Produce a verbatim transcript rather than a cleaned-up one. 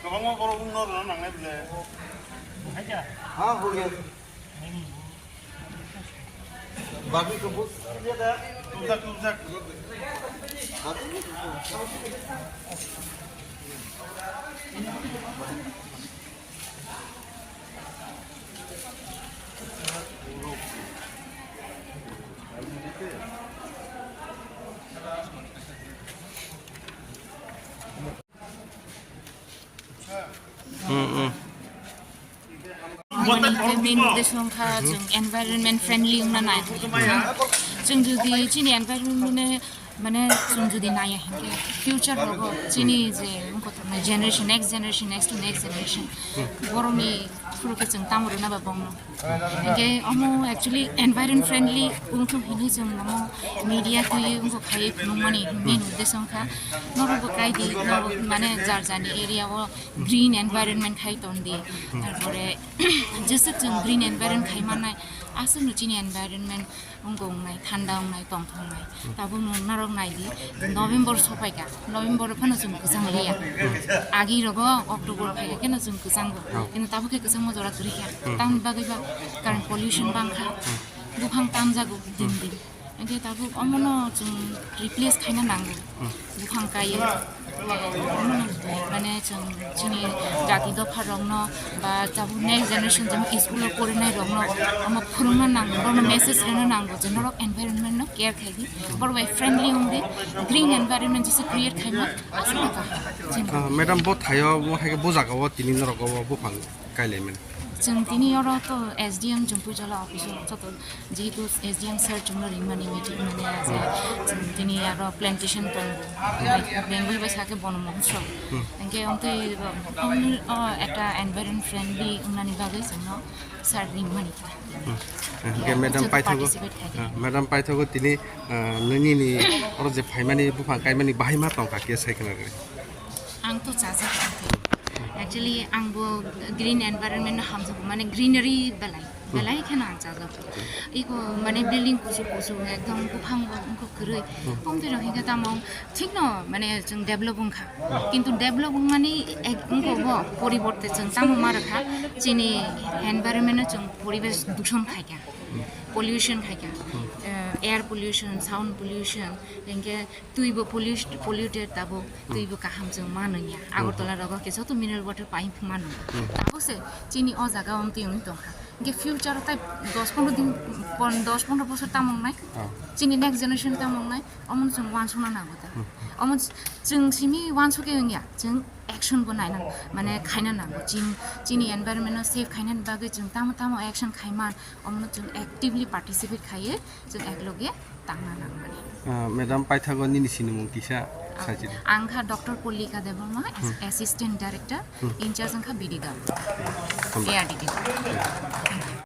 Kwbangma borok wngno rwna nangnai bwle. Ha, ho gaya. Babi ko bus. Tubjak, tubjak. Hmm, hmm. Main uddesho wngkha chwng environment friendly wngna nai. Chwng jodi chini environment mane chwng jodi naiya hinkhe future rogo chini je wngkha generation, next generation, next to next generation, borokni phuru khe chwng tamo rwna ba bongno. Hinkhe omo actually environment friendly wngthok hinwi chwng omo media twiwi wngkha khaiwi phunukmani main uddesho wngkha. Norokbo kaidi, norok mane jar jarni area o green environment khai tongdi. Tarpore jeswk chwng green environment khai mannai, aswkno chini environment wngkha wngnai, thanda wngnai, tongthok wngnai. Tabukno norok naidi, November sopaikha, November phano chwng kwchang liya. Agi rogo October phaikha kheno chwng kwchango. Kino tabuk khe kwchangma jora kwrwikha. Tamni bagwi ba, karon pollution bangkha, buphang tamjago din din. Hinkhe tabuk omono chwng replace khaina nango. Buphang kaiwi. Omono mane chwng chini jati dopha rokno ba tabuk next generation jemon school o porinai rokno omo phwrwngna nango, borokno message rwna nango je norok environment no care khaidi, borok bai friendly wngdi, green environment jesa create khaima aswkno kaham. Ah, madam, bo thaio, bo hai khe bo jaga o tini norok o buphang kailaimani? Chwng tini oro to S D M chwng Puijola office o joto, jehetu S D M sir chwngno ringmani meeting mane je chwng tini aro plantation tongo, Bengali bai sakhe bono mohotsob. Hinkhe omtwi, o, ekta environment friendly wngnani bagwi chwngno sir ringmani. Hinkhe madam paithago, participate khaidi. Ah, madam paithago tini, ah, nini ni oro je phaimani buphang kaimani bahai ma tongkha khe sai khna rw. Ang to chajak. Actually, ang bo green environment no hamjak, mane greenery belai. Belai kheno ang chajak. Iko mane building kuchuk kuchuk ekdom buphang bo wngkha kwrwi. Pongtwi rok hinkhe tamo thikno mane chwng develop wngkha. Kintu develop wngmani ek wngkha bo poriborte chwng tamo ma rwkha chini environment no chwng poribesh dushon khaikha. Pollution khaikha. Eh, air pollution, sound pollution, hinkhe twi bo pollu-, polluted tabuk, twi bo kaham chwng ma nungya. Agartala rogo khe joto mineral water pipe ma nung. Tabuk se chini o jaga o twi wng tongkha. Hinkhe future o tai dos pondro din, pon-, dos pondro bosor tamo wngnai? Chini next generation tamo wngnai? Omono chwng uansukna nango ta. Omo ch-, chwng simi uansukhe wngya, chwng action bo naina, mane khaina nango. Chini, chini environment no save khainani bagwi chwng tamo tamo action khaiman, omono chwng actively participate khaiwi chwng ekloge tangna nangmani. Ah, madam, paithago nini sinimung kisa sachiri. Ang kha Doctor Pollika Debbarma, as-, Assistant Director, in charge wngkha B D dol, A R D dol.